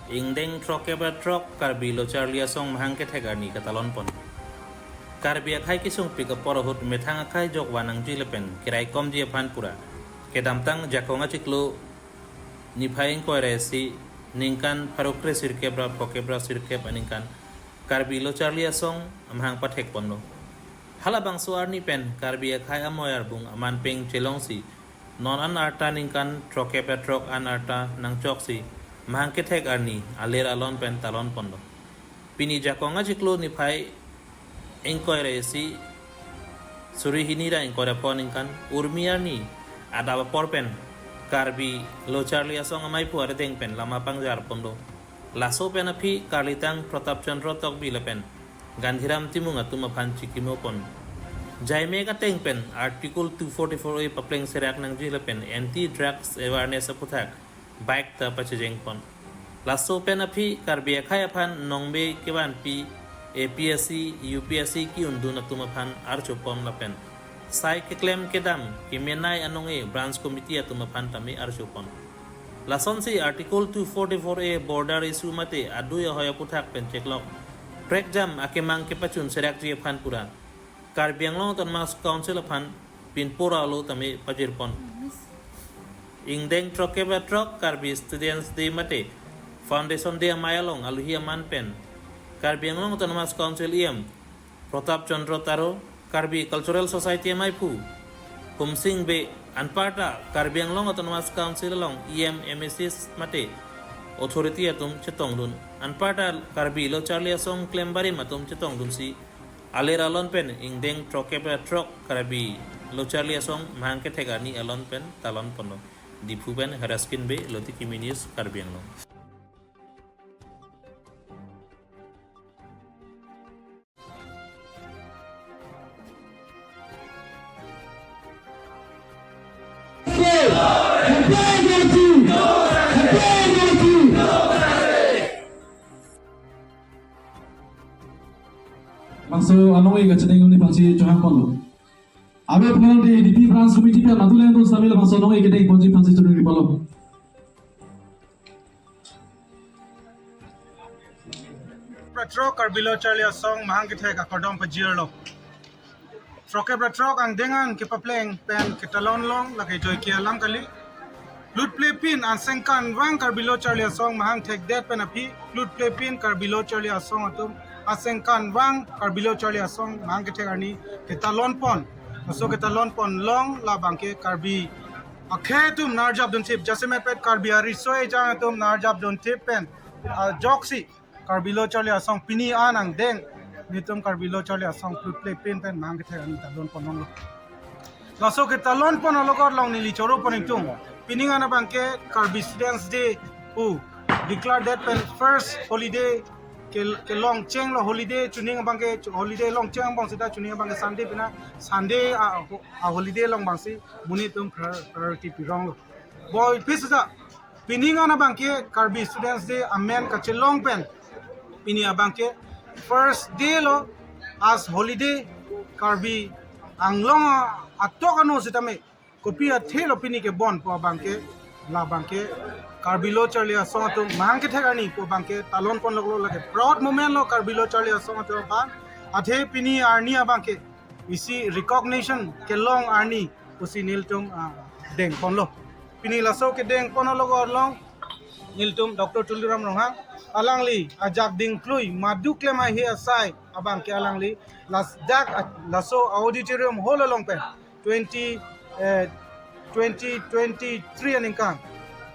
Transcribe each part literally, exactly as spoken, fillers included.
Ingdeng throkkep ra throk Karbi Locharli Asong mahang kethek arni katalon pon. Karbi akhei kesungpik apor ahut methang akhei jokvan nangji lapen keraikomji aphan pura kedamtang Jakong achiklo niphai ingkoi ra isi ningkan pharo kre sirkep ra phokep ra sirkep aningkan Karbi Locharli Asong amahang pathek ponlo. Halabangso arni pen Karbi akhei amoi arbung aman peng chelongsi non an arta ningkan throkkep ra throk an arta nangchoksi mahang kethek arni alir alon pen talon ponlo. Pini Jakong achiklo niphai ingkoi ra isi suri hini ra ingkoi ra pho ningkan Urmi arni adap apor pen Karbi Locharli Asong amaiphu arideng pen lama pangjar ponlo. Laso pen aphi karlitang Pratap Chandra Tokbi lapen Gandhiram Timung atum aphan chikimo pon. Jaimek ateng pen Article two forty-four A papleng serak nangji lapen Anti Drugs Awareness aputhak bike ta pachejeng pon. Laso pen aphi Karbi akhei aphan nongbe kevanpi A P S C, U P S C ki-undun atum aphan archo pon lapen sai keklem kedam kemenei anong-e branch committee atum aphan tame archo pon. Lasonsi Article two forty-four A border issue mate adui ahoi aputhak pen cheklok prekjam akemang kepachun serakji aphan pura Karbi Anglong Autonomous Council aphan pinpur alo tame pajir pon. Ingdeng throkkep ra throk Karbi Students Day mate Foundation Day amei along aluhi aman pen Karbi Anglong Autonomous Council E M Pratap Chandra Taro, Karbi Cultural Society amaiphu Humsing Bey anparta Karbi Anglong Autonomous Council along E M, M A Cs mate authority atum chetongdun. Anparta Karbi Locharli Asong klembarim atum chetongdunsi alir alon pen ingdeng throkkep ra throk Karbi Locharli Asong mahang kethek arni alon pen talon ponlo. Diphu pen Haraskin Bey, Lotiki News, Karbi Anglong. Bangso anong-e kachedeng un-e aphansi chohang ponlo. Abe penang di A D P branch committee pen madu lendo sambil bangso anong-e kedeng ponji aphansi chedeng di polo. Ra throk Karbi Locharli Asong mahang kethek akardom pajirlo. Throkkep ra throk angdeng an kepapleng pen ketalon long lake joike alam kali. Plutplepin asengkanvang Karbi Locharli Asong mahang thekdet pen aphi, plutplepin Karbi Locharli Asong atum asengkanvang Karbi Locharli Asong mahang kethek arni ketalon pon. Laso ketalon pon long labangke Karbi akhei atum narjap dunthip, jasemet pet Karbi ariso ejang atum narjap dunthip pen ajoksi Karbi Locharli Asong pini an angdeng nelitum Karbi Locharli Asong plutplepin pen mahang kethek arni talon pon longlo. Laso ketalon pon along along neli choro pon ingtung. Pini an abangke Karbi Students Day pu declare det pen first holiday ke, kelong chenglo, holiday chuning abangke chu-, holiday long cheng abang seta chuning abangke Sunday pina Sunday a, a holiday long abangsi monit atum prior-, priority pironglo. Boi pisa pini an abangke Karbi Students Day amen kachelong pen pini abangke first day lo as holiday Karbi Anglong atok ano sitame kopi athe lo pini kebon pu abangke labangke Karbi Locharli Asong atum mahang kethek arni pu abangke talon pon longlo, lake proud moment lo Karbi Locharli Asong atum aphan. Athe pini arni abangke isi recognition kelong arni pusi nelitum, ah, deng ponlo. Pini laso kedeng pon along along nelitum Doctor Tuliram Ronghang alangli ajak dingklui madu klem ahe asai abangke alangli las dak a-, laso auditorium hall along pen twenty, eh, twenty twenty-three aningkan,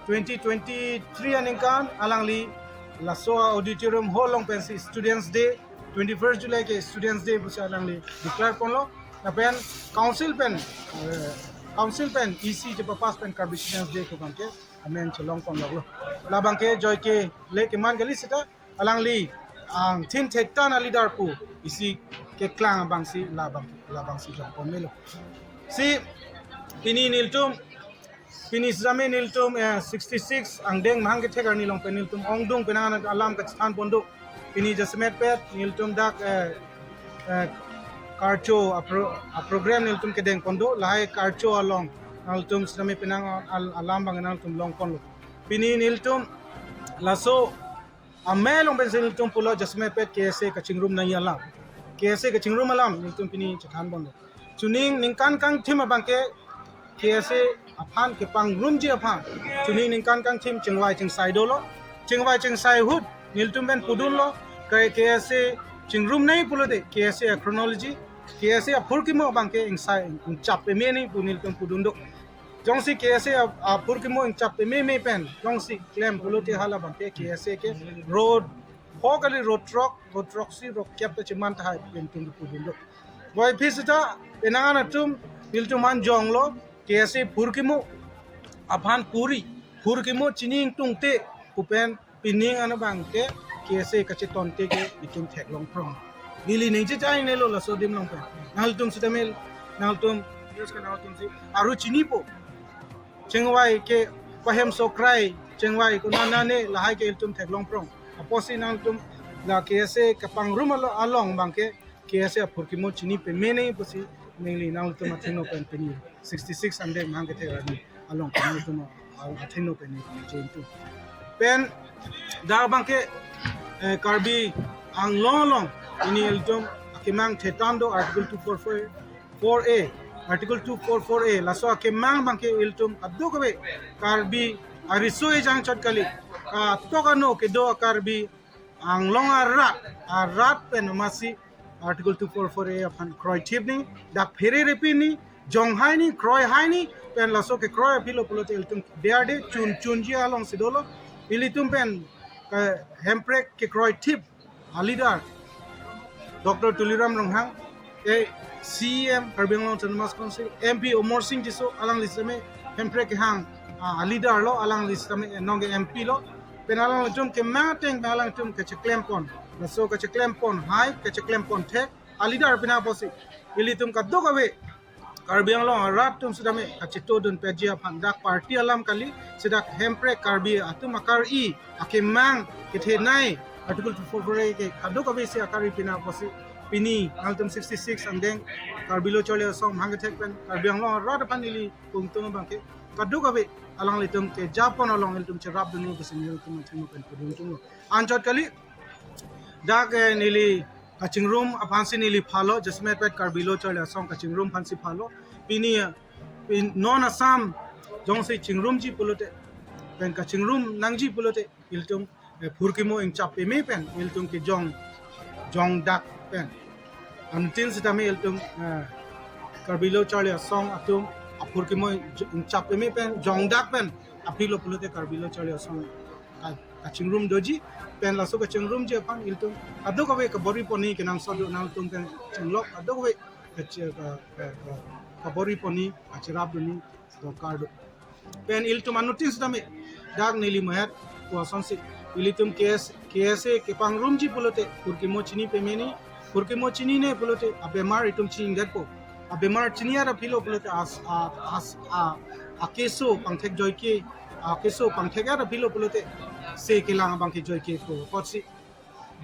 twenty twenty-three aningkan alangli laso auditorium hall along pensi Students Day, twenty-first July ke Students Day pusi alangli declare ponlo. Lapen council pen, eh, council pen E C chepapass pen Karbi Students Day pu abangke amen chelong pon longlo. Labangke joike le keman kali seta alangli angthin thektan a leader pu isi keklang abangsi labang, labangsi jong pon melo. Si pini nelitum, pini sitame nelitum, eh, sixty-six angdeng mahang kethek arni along pen nelitum ongdung penang alam kachethan pon do. Pini jasemet pet nelitum dak, eh, eh, karcho a pro-, a program nelitum kedeng pon do, lahai karcho along nelitum sitame penang al-, alam abang nelitum long ponlo. Pini nelitum laso amei along pensi nelitum pulo jasemet pet K S A kachingrum nangji alam. K S A kachingrum alam nelitum pini chethan ponlo. Chuning ningkan kangthim abangke K S A aphan kepangrumji aphan chuning ningkan kangthim chingvai chingsai dolo. Chingvai chingsai ahut nelitum pen pudunlo, kai K S A chingrum nangji pulote K S A chronology, K S A aphurkimo abangke ingsai ingchap peme nangji pu nelitum pudun do. Jongsi K S A ap-, aphurkimo ingchap pememe pen jongsi klem pulote hala abangke K S A ke road, ho kali road throk, road throksi road kep ta cheman tahai pen tum pudun do. Puvoiphit seta penang an atum nelitum aphan jonglo, K S A phurkimo aphan puri, phurkimo chini ingtungte pu pen pining an abangke K S A kachetonte ke itum theklong prong. Neli ningje chai nelo laso adim along pen. Nangtum sitame, nangtum, news ke nangtum si aru chinipo. Chingvai ke pahem sokrai, chingvai konat nane lahai ke ilitum theklong prong. Apotsi nangtum la K S A kepangrum alo-, along abangke K S A aphurkimo chini peme nangji pusi neli nangtum athengno pen pini sixty-six angdeng mahang kethek arni along nangtum athengno pen neli jengtu. Pen dak abangke, eh, Karbi Anglong along pini ilitum akemang thetan do Article two four four A, Article two four four A, laso akemang abangke ilitum kadokave Karbi ariso ejang chot kali, katok ano kedo Karbi Anglong arat, arat pen amatsi Article two four four A aphan kroithip nangji, dak phere repi nangji, jonghai nangji, kroihai nangji, pen laso kekroi aphi lo pulote ilitum diarde chun chunji alongsi dolo, ilitum pen ke hemprek kekroithip a leader Doctor Tuliram Ronghang, eh, C E M Karbi Anglong Autonomous Council, M P Amarsing Tisso, alangli sitame hemprek kehang, ah, a leader lo, alangli sitame, eh, nonke M P lo, pen alanglitum kemang ateng pen alanglitum kacheklem pon, laso kacheklem ponhai, kacheklem pon thek a leader pina apotsi ilitum kadokave Karbi Anglong arat atum sitame kachetodun peji aphan dak party alam kali, si dak hemprek Karbi atum akari akemang kethenei Article two four four A ke kadokavesi akari pina apotsi pini nangtum sixty-six angdeng Karbi Lo Charli Asong mahang kethek pen Karbi Anglong arat aphan ili pungtung abangke kadokave alanglitum kejapon along ilitum cherapdun nangji pusi nelitum athengno pen pudun chunglo. Anchot kali, dak, eh, neli kachingrum aphansi neli phalo, jasemet pet Karbi Lo Charli Asong kachingrum aphansi phalo. Pini, eh, pin-, non Assam jongsi chingrumji pulote, pen kachingrum nangji pulote, ilitum, eh, phurkimo ingchap peme pen, ilitum kejong, jongdak pen. Anuttin sitame ilitum, eh, Karbi Lo Charli Asong atum aphurkimo ingchap peme pen, jongdak pen aphi lo pulote Karbi Lo Charli Asong ka-, kachingrum doji, pen laso kachingrumji aphan ilitum kadokave kabor-i pon nangji kenangsot do, nangtum pen chenglok kadokave kache-, ka-, ka-, ka-, kabor-i pon nangji, kacherapdun nangji dorkar do. Pen ilitum anuttin sitame dak neli mahat pu asonsi ilitum K S, K S A kepangrumji pulote phurkimo chini peme nangji, phurkimo chinine pulote abemar itum chini detpo. Abemar chini ara aphi lo pulote as, a, as, a, akeso pangthek joike, akeso pangthek ara aphi lo pulote se kelang abangke joike pu apotsi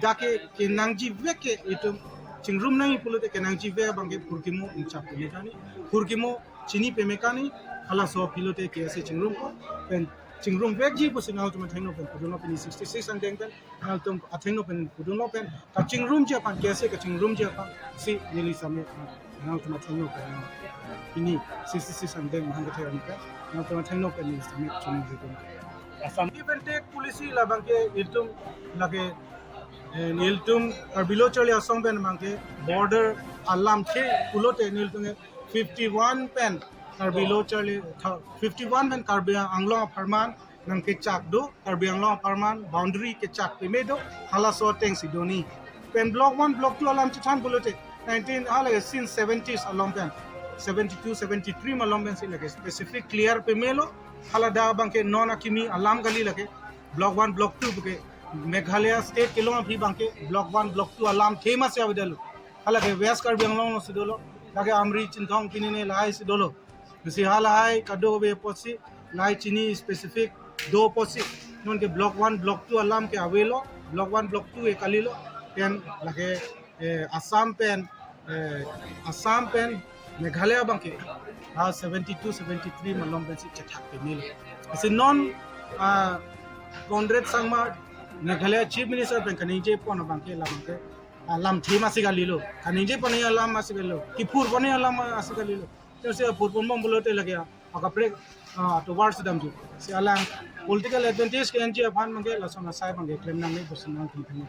dak ke kenangji vek ke itum chingrum nangji pulote kenangji vek abangke phurkimo ingchap peme kani, phurkimo chini peme kani, halaso aphi lote K S A chingrum ko, pen chingrum vekji pusi nangtum athengno pen pudunlo pini sixty-six angdeng pen, nangtum athengno pen pudunlo pen, kachingrumji aphan, K S A kachingrumji aphansi neli sitame, nangtum athengno pen, pini sixty-six angdeng mahang kethek arni pen, nangtum athengno pen neli sitame chungrumdun. Assam give and take policy labangke itum lake, eh, nelitum Karbi Lo Charli Asong pen abangke border alamthe pulote nelitum fifty-one pen Karbi Lo Charli, tha-, fifty-one pen Karbi Anglong apharman nangkechak do, Karbi Anglong apharman boundary kechak peme do, halaso atengsi do nangji. Pen block one, block two alam chethan pulote, nineteen, ah, lake since seventies along pen, seventy-two, seventy-three malom pensi lake specific clear pemelo, hala dak abangke non akimi alam kali lake, block one, block two puke, Meghalaya state kelong aphi abangke, block one, block two alamthe masi avedetlo. Hala ke West Karbi Anglong losi dolo, lake Amri, Chinthong, pinine lahaisi dolo. Lasi halahai kadokave apotsi, lahai chini specific do apotsi, nonke block one, block two alam ke avelo, block one, block two ke kalilo, pen lake, eh, Assam pen, eh, Assam pen Meghalaya abangke, ah, seventy-two, seventy-three malom pensi chethak pemelo. Lasi non, ah, Conrad Sangma Meghalaya Chief Minister pen kaningje pon abangke labangke, ah, lamthe masi kalilo. Kaningje pon alam masi kalilo. Kiphur pon alam masi kalilo. Terus ya phur pon bom pulote lake, ah, akaprek, ah, tovar sedam ju. Si alang political advantage ke-enji aphan abangke lason asai abangke klem nangne pusi nangtum pen.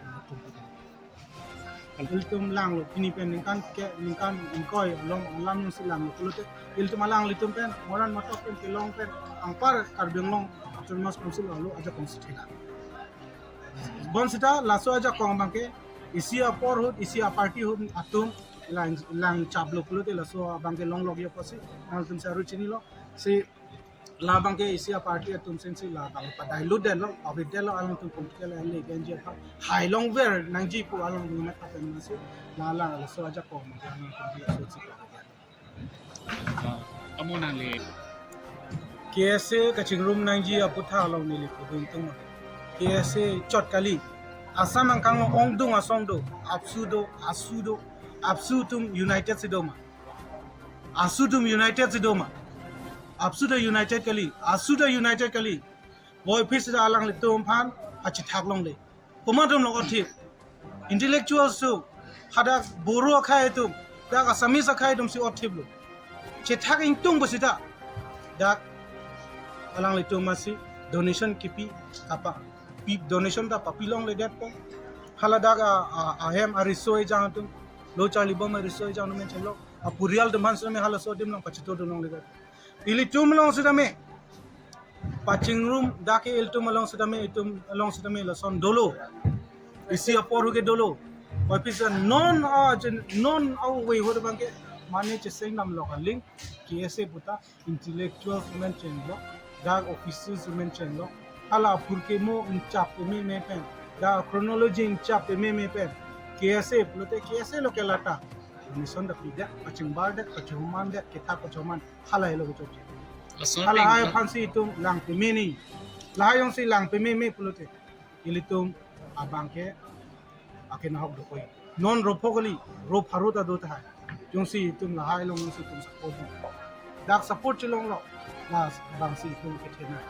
Ilitum langlo, pini pen ningkan ke, ningkan ingkoi along alam nangsi langlo pulote, ilitum alanglitum pen, moran matok pen, kelong pen, anpar Karbi Anglong Autonomous Council alo ajakong si thela. Bonsita laso ajakong abangke, isi apor ahut, isi aparty ahut atum lang, lang chaplo pulote laso abangke longlok ya pusi, nangtum saru chinilo, si labangke isi aparty atum sensi labang padai ludetlo, avidetlo, alangtum political le ke-enji aphan hai longver nangji pu alangtum mat apen masi, la la laso ajakong abangke alangtum laso si. Ah, amo nangli. K S A kachingrum nangji aputhak along neli pudun tung. K S A chot kali. Assam angkang ongdung asong do, AAPSU do, ASU do, AAPSU atum united si do ma. ASU atum united si do ma. AAPSU ta united kali, ASU ta united kali. Boy phis ta alanglitum aphan pachethak longle. Komat atum lo othip. Intellectual su, hadak Boro akhei atum, dak Assamese akhei atum si othiplo. Chethak ingtung pusita. Dak alanglitum masi donation kipi kapa. Pi donation ta papi longledetpo. Hala dak a, a, ahem ariso ejang atum, lo charlibom ariso ejang atum chenglok. Apurial atum aphan sitame halaso adim along pachito dun longledet. Ilitum along sitame, pachingrum dak ke ilitum along sitame, itum along sitame lason dolo. Isi apor ahut ke dolo. Boy phis ta non a jen, non a way ahut abangke mane cheseng namlo kaling, K S A puta intellectual si men chenglok, dak officers si men chenglok. Hala apor ke mo inchap pememe pen, dak chronology inchap pememe pen, K S A pulote K S A lo ke lata. Donation ta pidet, pachingbardet, pachomandet, kethak pachoman, hala helo kecho. Laso hala apeng hai ta aphan si itum lang pememe. Lahai jongsi lang pememe pulote, ilitum abangke akenahok dokok. Non ropho kali, ro pharo ta do tahai. Jongsi itum lahai along jongsi itum support di. Dak support chelonglo, labangsi itum kethena.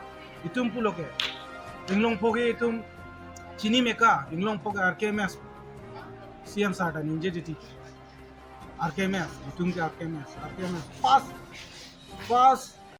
Itum pulo ke, Inglongpo ke itum chini meka, Inglongpo ke R K M S. C M sir ta ningje titi. R K M S, itum ke R K M S, R K M S. First, first